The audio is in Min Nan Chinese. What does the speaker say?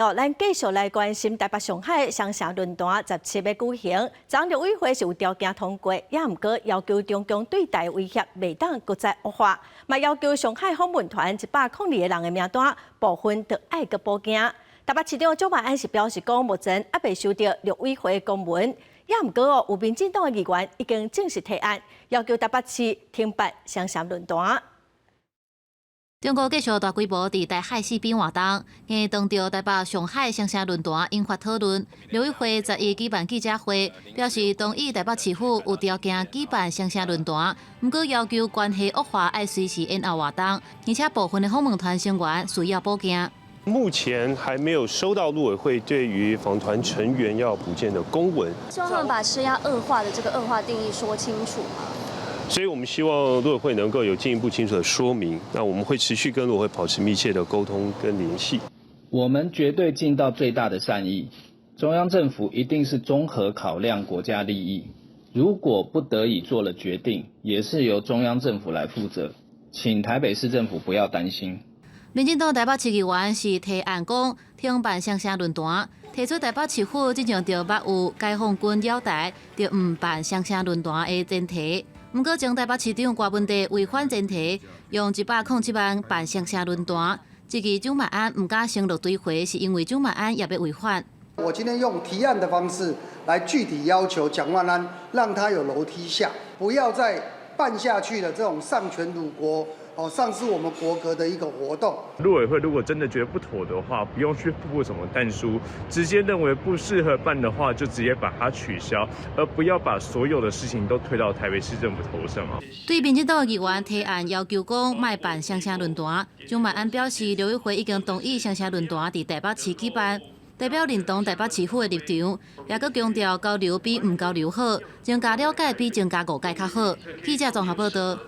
哦，咱繼續來關心台北上海雙城論壇17欲舉行，昨陸委會是有條件通過，也毋過要求中共對台威脅袂當閣再惡化，嘛要求上海訪問團102個人的名單部分著愛閣補件。台北市長蔣萬安是表示講，目前猶未收到陸委會公文，也毋過哦，有民進黨的議員已經正式提案，要求台北市停辦雙城論壇。中國繼續大規模佇台海四邊活動，今當著台北上海雙城論壇引發討論。陸委會11舉辦記者會，表示同意台北市府有條件舉辦雙城論壇，毋過要求關係惡化愛隨時延後活動，而且部分的訪問團成員需要補件。目前還沒有收到陸委會對於訪團成員要補件的公文。希望他們把施壓惡化的這個惡化定義說清楚嗎？所以我們希望陸委會能夠有進一步清楚的說明。那我們會持續跟陸委會保持密切的溝通跟聯繫。我們絕對盡到最大的善意，中央政府一定是綜合考量國家利益。如果不得已做了決定，也是由中央政府來負責，請台北市政府不要擔心。民進黨台北市議員是提案講停辦雙城論壇，提出台北市府之前就捌有解放軍繞台，就毋辦雙城論壇的前提。毋過前台北市長柯文哲違反前提，用107萬辦雙城論壇，這個蔣萬安毋敢承諾追回，是因為蔣萬安也欲違反。我今天用提案的方式來具體要求蔣萬安，讓他有樓梯下，不要再辦下去的這種喪權辱國、哦喪失我們國格的一個活動。陸委會如果真的覺得不妥的話，不用去附什麼但書，直接認為不適合辦的話，就直接把它取消，而不要把所有的事情都推到台北市政府頭上啊。對民進黨議員提案要求講莫辦雙城論壇，蔣萬安表示，陸委會已經同意雙城論壇佇台北市舉辦，代表認同台北市府的立場，也閣強調交流比毋交流好，增加了解比增加誤解較好。記者綜合報道。